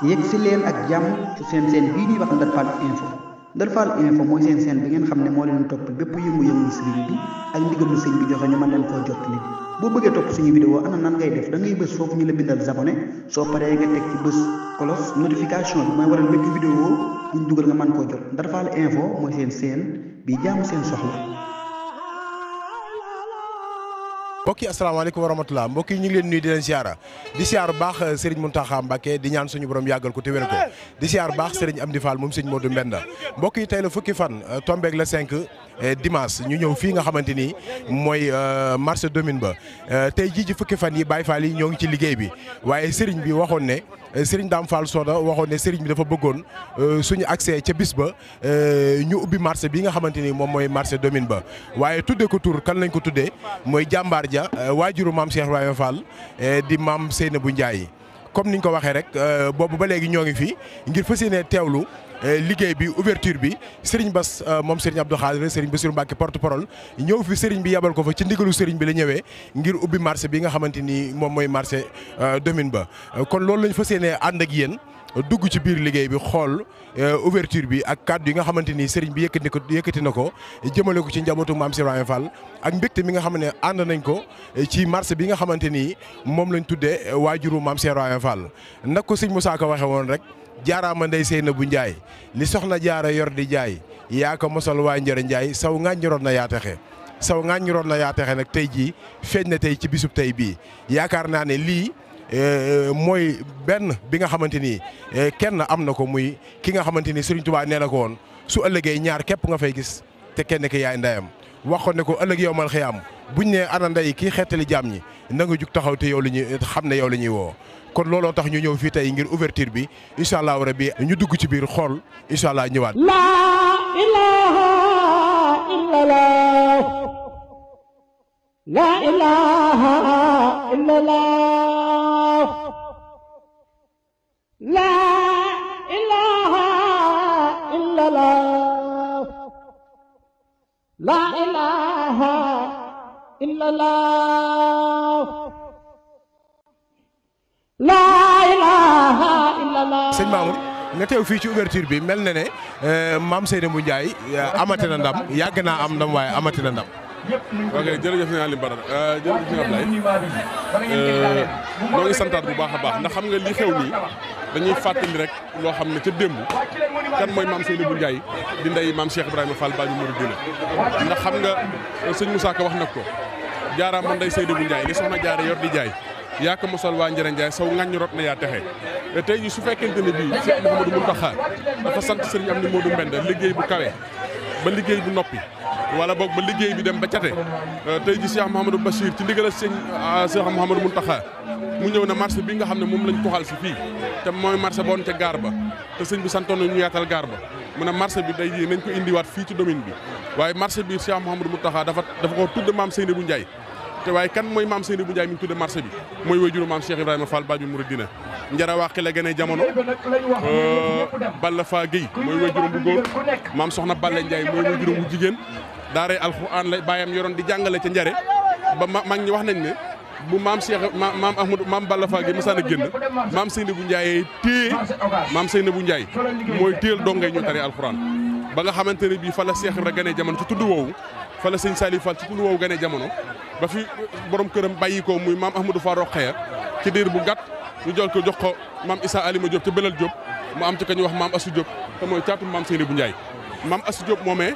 yegg si leen ak jàmm ci seen bii ñuy wax Ndar Fall info Ndar Fall info mooy seen bi ngeen xam ne moo leen topp bépp yëngu-yëngu sëriñ bi ak ndigalu sëriñ bi joxe ñu mën leen koo jottali boo bëggee topp suñu vidéo ana nan ngay def da ngay bës foofu ñu la bindal abonné soo paree nga teg ci bës cloche notification bi mooy waral bépp vidéo buñ dugal nga mën koo jot Ndar Fall info mooy seen bi jaamu seen soxla. mbokk yi asalaamaaleykum wa rahmatulah mbokk yi ñu ngi leen nuyu di leen siyaara di siyaar baax Serigne Mountakha Mbacké di ñaan suñu borom yàggal ko te wér ko di siyaar baax Serigne Amdi Fall moom Serigne Modou Mbenda mbokk yi tey la fukki fan tombeeg la 5 dimanche ñu ñëw fii nga xamante ni mooy marché Domine ba tey jii ci fukki fan yi Baye Fall yi ñoo ngi ci liggéey bi waaye Serigne bi waxoon ne Serigne Dame Fall Soda waxoon ne Serigne bi dafa bëggoon suñu accès ca bis ba ñu ubbi marché bi nga xamante ni moom mooy marché Domine ba waaye tuddee ko tur kan lañ ko tuddee mooy jàmbaar ja waajuru maam Cheikh Ibrahima Fall di maam Seynabou Ndiaye comme niñ ko waxee rek boobu ba léegi ñoo ngi fi ngir fas yéene teewlu liggéey bi ouverture bi Serigne Bass moom Serigne Abdou Khadre Serigne Bassirou Mbacké porte-parole ñëw fi Serigne bi yabal ko fa ci ndigalu Serigne bi la ñëwee ngir ubbi marché bi nga xamante ni moom mooy marché Domine ba kon loolu lañ fas yéene ànd ak yéen dugg ci biir liggéey bi xool ouverture bi ak kàddu yi nga xamante ni Serigne bi yëkkati na ko jëmale ko ci njabootu maam Cheikh Ibrahima Fall ak mbégte mi nga xam ne ànd nañ ko ci marché bi nga xamante ni moom lañ tuddee waajuru maam Cheikh Ibrahima Fall nag ko sëñ Moussa Ka waxee woon rek jaaraama ndey Seynabou Ndiaye li soxna jaara yor di jaay yaa ko mosal waa Njëre Ndiaye saw ngaañ roon na yaa texe saw ngaañ roon na yaa texe nag tey jii feeñ na tey ci bisub tey bii yaakaar naa ne lii mooy benn bi nga xamante ni kenn am na ko muy ki nga xamante ni Serigne Touba nee na ko woon su ëllëgee ñaar képp nga fay gis te kenn ki yaay ndeyam wax ko ne ko ëllëg yow mal xiyaam buñ ne ana ndey kii xeetali jaam ñi na nga jug taxaw te yow la ñuy xam ne yow la ñuy woo kon looloo tax ñu ñëw fii tey ngir ouverture bi incha allah rabbi ñu dugg ci biir xool incha allah ñëwaat. La ilaha illallah la ilaha illallah la ilaha illallah la ilaha illallah la ilaha illallah. sëñ Mamour nga teew fii ci ouverture bi mel na ne maam Seynabou Ndiaye amati na ndam yàgg naa am ndam waaye amati na ndam. ok jërëjëf sëñ Aliou Badara jërëjëf sëñ Ablaye ñoo ngi santaat bu baax a baax ndax xam nga li xew nii dañuy fàttali rek loo xam ne ca démb kan mooy maam Seynabou Ndiaye di ndey maam Cheikh Ibrahima Fall Babi Mouridina ndax xam nga sëñ Moussa Ka wax nag ko jaaraama ndey Seynabou Ndiaye li soxna jaare yor di jaay yaa ko mosal waa Njëre Ndiaye saw ngañ rot na yaa texe tey jii su fekkente ne bii Cheikh Mouhamadou Mountakha dafa sant Serigne Amdi Modou Mbenda liggéey bu kawe ba liggéey bu noppi wala boog ba liggéey bi dem ba cate tey ji Cheikh Mouhamadou Bachir ci ndigal Cheikh Mouhamadou Mountakha mu ñëw na marché bi nga xam ne moom lañ toxal si fii te mooy marché boon ca gaar ba te sëñ bi santoon na ñu yaatal gaar ba mu ne marché bi day ji nañ ko indiwaat fii ci Domine bi waaye marché bi Cheikh Mouhamadou Mountakha dafa ko tudd maam Seynabou Ndiaye te waaye kan mooy maam Seynabou Ndiaye mi ngi tudde marché bi mooy waajuru maam Cheikh Ibrahima Fall Babi Mouridina njara wàqi la gënee jamono Balla Fa Guèye mooy waajuram bu góor maam soxna Balla Ndiaye mooy waajuram bu jigéen daaray alxuraan la baayam yoroon di jàngale ca njare ba mag ñi wax nañ ne bu maam Cheikh maam Ahmadou maam Balla Fa Guèye masaan a génn maam Seynabou Ndiaye maam Seynabou Ndiaye mooy téel dongay ñu tari alxuraan ba nga xamante ne bii fa la Cheikh Ibra gënee jamono ci tudd woowu fa la sëñ Saliou Fall ci tudd woowu gënee jamono ba fi borom këram bàyyi ko muy maam Ahmadou Fa Roqeya ci diir bu gàtt ñu jël ko jox ko maam Issa Alima Diop ca Belal Diop mu am ci ka ñuy wax maam Assou Diop te mooy caatum maam Seynabou Ndiaye maam Assou Diop moomee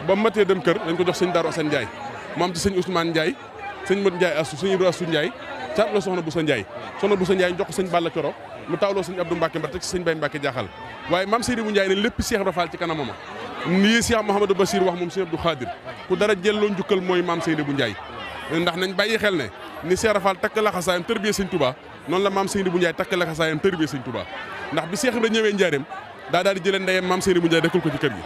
ba matee dem kër dañ ko jox sëñ Darou Assane Ndiaye mu am ci sëñ Ousmane Ndiaye sëñ Modou Ndiaye Assou sëñ Ibra Assou Ndiaye caat la soxna Boussa Ndiaye ñu jox ko sëñ Balla Coro mu tawloo sëñ Abdou Mbacke Mbar teg ci sëñ Baye Mbacke jaaxal waaye maam Seynabou Ndiaye ne lépp Cheikh Ibra Fall ci kanamama nii Cheikh Mouhamadou Bachir wax moom sëñ Abdou Khadir ku dara jëlloo njukkal mooy maam Seynabou Ndiaye ndax nañ bàyyi xel ne ni Cheikh Ibra Fall takk laxasaayam tërbiyee sëñ Touba noonu la maam Seynabou Ndiaye takk laxasaayam tërbiyee sëñ Touba ndax bi Cheikh Ibra ñëwee njaareem daa daal di jëlee ndeyam maam Seynabou Ndiaye dekkul ko ci kër gi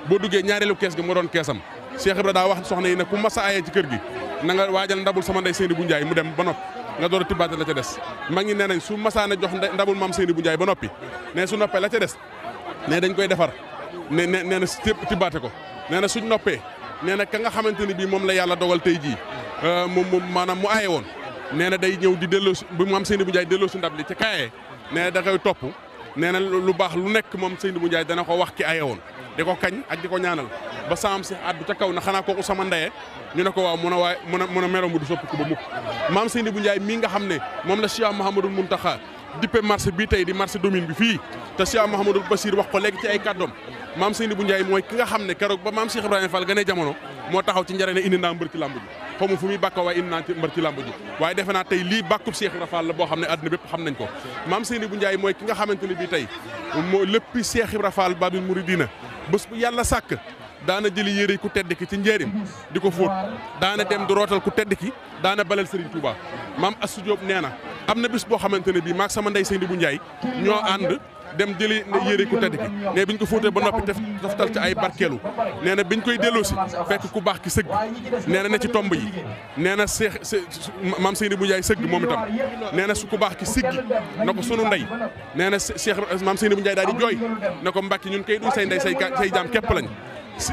boo duggee ñaareelu kees gi moo doon keesam Cheikh Ibra daa wax soxna yi ne ku masa ayee ci kër gi na nga waajal ndabul sama ndey Seynabou Ndiaye mu dem ba noppi nga door a tibbaate la ca des mag ñi nee nañ su masaana jox ndabul maam Seynabou Ndiaye ba noppi ne su noppee la ca des ne dañ koy defar nee na tibbaate ko nee na suñ noppee nee na ka nga xamante ni bii moom la yàlla dogal tey jii moom maanaam mu aaye woon nee na day ñëw di delloosi bu maam Seynabou Ndiaye delloosi ndab li ca kaayee nee na da koy topp nee na lu baax lu nekk moom Seynabou Ndiaye dana ko wax ki aye woon di ko kañ ak di ko ñaanal ba saam si addu ca kaw na xanaa kooku sama ndeye ñu ne ko waaw mun a merom du soppi ko ba mukk maam Seynabou Ndiaye mii nga xam ne moom la Cheikh Mouhamadoul Mountakha dippe marché bii tey di marché domine bi fii te Cheikh Mouhamadoul Bachir wax ko léegi ci ay kàddoom maam Seynabou Ndiaye mooy ki nga xam ne keroog ba maam Cheikh Ibrahima Fall gane jamono moo taxaw ci njëriñ ne indi naa mbër ci làmb ji xaw ma fu muy bàkka waaye indi naa mbër ci làmb ji waaye defe naa tey lii bàkkub Cheikh Ibrahima Fall la boo xam ne àdduna bépp xam nañ ko maam Seynabou Ndiaye mooy ki nga xamante ne bii tey moo léppi Cheikh Ibrahima Fall Babil Mouridina bés bu yàlla sàkk daana jëli yére ku tedd ki ci njëriñ di ko fóot daana dem di rootal ku tedd ki daana balal Serigne Touba maam Assou Diop nee na am na bis boo xamante ne bii maag sama ndey Seynabou Ndiaye ñoo ànd dem jëli yére ku tedd ki ne biñ ko fóotee ba noppi toftal ci ay barkeelu nee na biñ koy delloosi fekk ku baax ki sëgg nee na ne ci tomb yi nee na maam Seynabou Ndiaye sëgg moom itam nee na su ku baax ki siggi na ko sunu ndey nee na maam Seynabou Ndiaye daal di jooy na ko Mbàkke ñun kay duñ say ndey say jaam képp lañ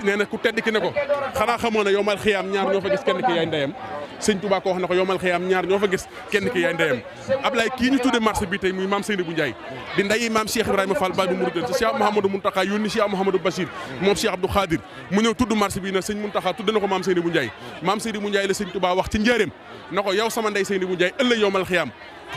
nee na ku tedd ki ne ko xanaa xamoo ne yomal xiyaam ñaar ñoo fa gis kenn ki yaay ndeyam sëñ Touba ko wax na ko yomal xiyaam ñaar ñoo fa gis kenn ki yaay ndeyam Ablaye kii ñu tudde marché bi tey muy maam Seynabou Ndiaye di ndeyi maam Cheikh Ibrahima Fall Babil Mouridina te Cheikh Mouhamadou Mountakha yónni Cheikh Mouhamadou Bachir moom Cheikh Abdou Khadir mu ñëw tudd marché bi na sëñ Mountakha tudd na ko maam Seynabou Ndiaye la sëñ Touba wax ci njëreem na ko yow sama ndey Seynabou Ndiaye ëllëg yomal xiyaam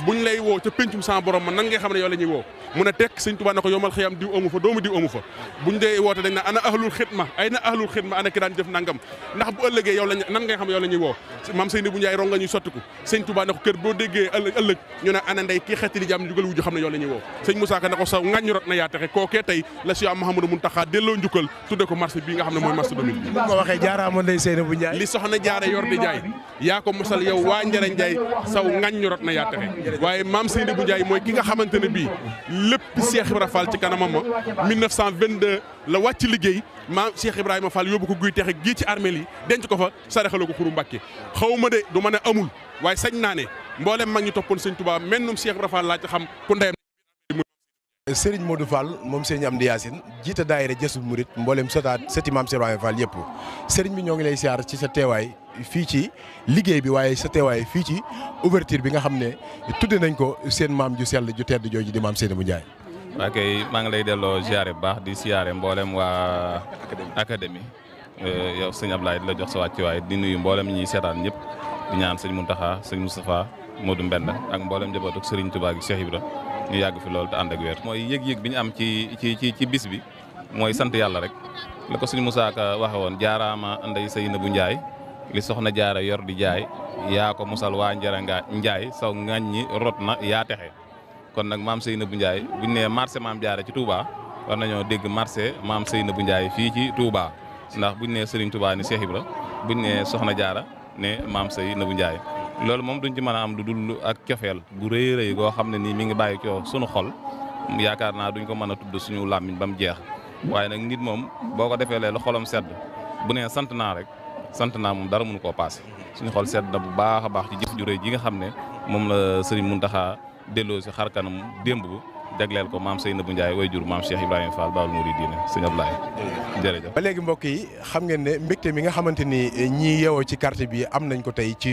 buñ lay woo ca péncum sa borom man nan ngay xam ne yow la ñuy woo mu ne tekk sëñ Tuubaa na ko yomal xiyam diw amu fa doomu diw amu fa buñ dee woote dañ na ana ahlul xidma ay na ahlul xidma ana ki daan def nangam ndax bu ëllëgee yow la nan ngay xam yow la ñuy woo maam Seynabou Ndiaye ronga ñuy sottiku sëñ Tuubaa na ko kër boo déggee ëllëg ñu ne ana ndey kii xetti li jàmm jugal wujju xam ne yow la ñuy woo sëñ Moussa Ka na ko saw ngañ rot na yaa texe kookee tey la Cheikh Mouhamadou Mountakha delloo njukkal tudde ko marché bii nga xam ne mooy marché domine bi ko waxee jaaraama ndey Seynabou Ndiaye li soxna jaare yor di jaay yaa ko mosal yow waa njëriñ Ndiaye saw ngañ rot na yaa texe waaye maam Seynabou Ndiaye mooy ki nga xamante ne bii lépp Cheikh Ibrahima Fall ci kanamam ma 1922 la wàcc liggéey maam Cheikh Ibrahima Fall yóbbu ko guy texe gii ci armeel yi denc ko fa saraxaloo ko xuru Mbàkke xaw ma de du ma ne amul waaye sañ naa ne mboolem mag ñu toppoon sëñ Touba mennum Cheikh Ibrahima Fall laa ci xam ku ndeyam Serigne Modou Fall moom Serigne Amdi Yacine jiite daayira Jazbul Mouride mboolem sëti maam Cheikh Ibrahima Fall yëpp Serigne bi ñoo ngi lay siyaar ci sa teewaay fii ci liggéey bi waaye sa teewaay fii ci ouverture bi nga xam ne tudde nañ ko seen maam ju sell ju tedd jooju di maam Seynabou Ndiaye. waa kay maa ngi lay delloo ziare bu baax di siyaare mboolem waa académie yow sëñ Ablaye di la jox sa wàccuwaay di nuyu mboolem ñi seetaan ñëpp di ñaan sëñ Mountakha sëñ Moustapha Modou Mbenda ak mboolem njaboot ak Serigne Touba gi Cheikh Ibra ñu yàgg fi loolu te ànd ak wér. mooy yëg-yëg bi ñu am ci bis bi mooy sant yàlla rek la ko sëñ Moussa Ka waxe woon jaaraama ndey Seynabou Ndiaye li soxna jaara yor di jaay yaa ko musal waa njëra nga Ndiaye saw ngañ ñi rot na yaa texe kon nag maam Seynabou Ndiaye buñ nee marché maam jaara ci Touba war nañoo dégg marché maam Seynabou Ndiaye fii ci Touba ndax buñ nee Serigne Touba ni Cheikh Ibra buñ nee soxna jaara ne maam Seynabou Ndiaye loolu moom duñ ci mën a am lu dul ak cofeel bu rëy rëy goo xam ne nii mi ngi bàyyi coo sunu xol yaakaar naa duñ ko mën a tudd suñu làmmiñ ba mu jeex waaye nag nit moom boo ko defee leen xolam sedd bu nee sant naa rek sant naa moom dara mënu koo paase suñu xol sedd na bu baax a baax ci jëf ju rëy ji nga xam ne moom la Serigne Mountakha delloo si xar kanam démb bu jagleel ko maam Seynabou Ndiaye way jur maam Cheikh Ibrahima Fall Babil Mouridina sëñ Ablaye jërëjëf. ba léegi mbokk yi xam ngeen ne mbégte mi nga xamante ni ñii yeewoo ci quartier bi am nañ ko tey ci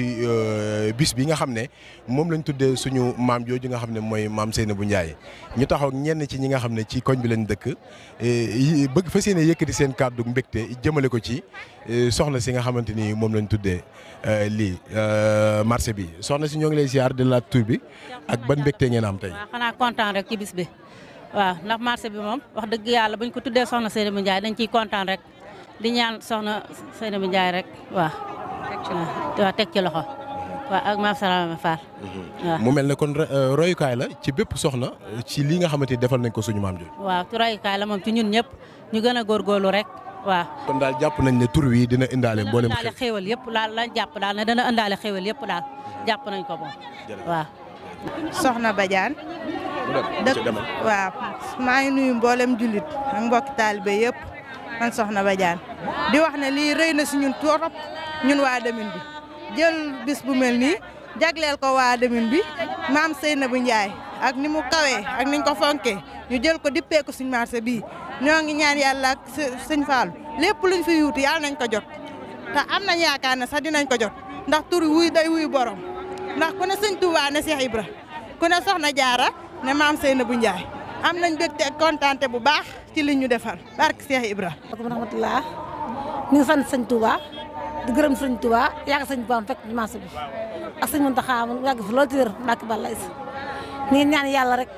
bis bi nga xam ne moom lañ tuddee suñu maam jooju nga xam ne mooy maam Seynabou Ndiaye ñu taxaw ñenn ci ñi nga xam ne ci koñ bi lañ dëkk bëgg fas yéene yëkkati seen kàddu mbégte jëmale ko ci soxna si nga xamante ni moom lañ tuddee lii marché bi soxna si ñoo ngi lay ziar de la tur bi ak ban mbégte ngeen am tey. waaw xanaa kontaan rek ci bis bi waaw ndax marché bi moom wax dëgg yàlla buñ ko tuddee soxna Seynabou Ndiaye dañ ciy kontaan rek di ñaan soxna Seynabou Ndiaye rek waaw teg ci loxo waaw ak maam Salama Fall waaw. mu mel ne kon royukaay la ci bépp soxna ci lii nga xamante ni defal nañ ko suñu maam jooju. waaw ci royukaay la moom ci ñun ñëpp ñu gën a góorgóorlu rek waaw. kon daal jàpp nañ ne tur wi dina indaale mboolem dana indaale xéwal yëpp daal la jàpp daal ne dana indaale xéwal yëpp daal jàpp nañ ko moom waaw. Soxna Badiane dëkk waaw maa ngi nuyu mboolem jullit ak mbokki taalibe yëpp man Soxna Badiane di wax ne lii rëy na si ñun torop ñun waa Demine bi jël bis bu mel nii jagleel ko waa Demine bi maam Seynabou Ndiaye ak ni mu kawee ak niñ ko fonkee ñu jël ko dippee ko suñ marché bii ñoo ngi ñaan yàlla ak sëñ Fallou lépp luñ fi yuutu yàlla nañ ko jot te am nañ yaakaar ne sax dinañ ko jot ndax tur wuy day wuy borom ndax ku ne sëñ Touba ne Cheikh Ibra ku ne Soxna Jaara ne maam Seynabou Ndiaye am nañ mbégte ak kontaante bu baax ci li ñu defal barke Cheikh Ibra. rahmatullah ñu ngi sant sëñ Touba di gërëm sëñ Touba yàgg sëñ Touba fekk ci marché bi ak sëñ Mountakha mu yàgg fi loolu ci wér Mbacke Balla Aïssa ñu ngi ñaan yàlla rek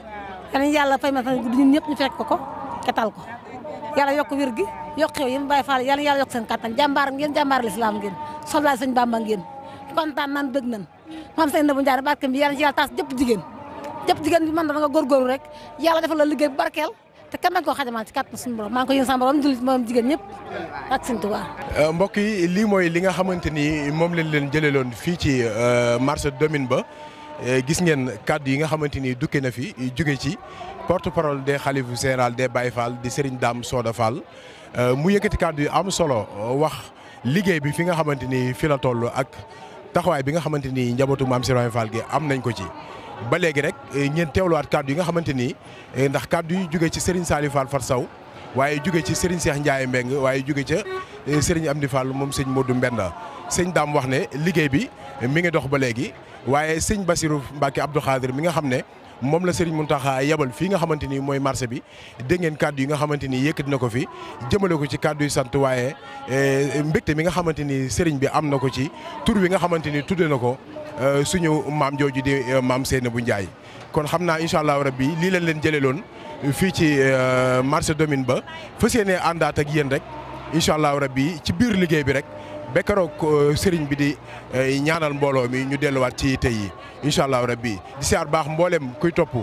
yàlla fay ma fan guddi ñun ñëpp ñu fekk ko ketal ko yàlla yokk wér gi yokk xew yi mu bàyyi faal yàlla yokk seen kattan jàmbaar ngeen jàmbaar lislaam ngeen soldaar sëñ Bamba ngeen kontaan nan bëgg nan maam Seynabou Ndiaye barke bi yàlla ci yàlla taas jëpp jigéen bi mën da nga góorgóorlu rek yàlla defal la liggéey bu barkeel te kan koo xajamal ci kàttan suñu borom maa ngi ko yéen sama borom jullit moom jigéen ñëpp ak sëñ Tuubaa. mbokk yi lii mooy li nga xamante ni moom lañ leen jëleloon fii ci marché Domine ba gis ngeen kàddu yi nga xamante ni dukke na fi jóge ci porte parole des xalifu général des Baye Fall di Serigne Dame Soda Fall mu yëkkati kàddu yu am solo wax liggéey bi fi nga xamante ni fi la toll ak taxawaay bi nga xamante ni njabootu maam Serigne Fall gi am nañ ko ci. ba léegi rek ngeen teewluwaat kàddu yi nga xamante ni ndax kàddu yi jóge ci Serigne Saliou Fall Fat Saw waaye jóge ci Serigne Cheikh Ndiaye Mbeng waaye jóge ca Serigne Amdi Fall moom sëñ Modou Mbenda sëñ Dame wax ne liggéey bi mi ngi dox ba léegi waaye sëñ Bassirou Mbacke Abdou Khadir mi nga xam ne moom la Serigne Mountakha yebal fii nga xamante ni mooy marché bi dégg ngeen kàddu yi nga xamante ni yëkkati na ko fi jëmale ko ci kàddu yu sant waaye mbégte mi nga xamante ni Serigne bi am na ko ci tur wi nga xamante ni tudde na ko suñu maam jooju di maam Seynabou Ndiaye kon xam naa incha allah rabbi lii leen leen jëleloon fii ci marché Domine ba fas yéene àndaat ak yéen rek incha allah rabbi ci biir liggéey bi rek ba keroog Serigne bi di ñaanal mbooloo mi ñu delluwaat ci tey yi incha allah rabbi di siyaar baax mboolem kuy topp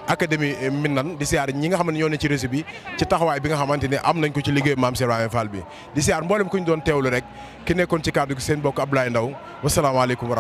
académie Minane di siyaar ñi nga xam ne ñoo ne ci réseau bi ci taxawaay bi nga xamante ne am nañ ko ci liggéey maam Serigne Fall bi di siyaar mboolem ku ñu doon teewlu rek ki nekkoon ci kàddu gi seen bokk Abdoulaye Ndaw wasalaamaaleykum.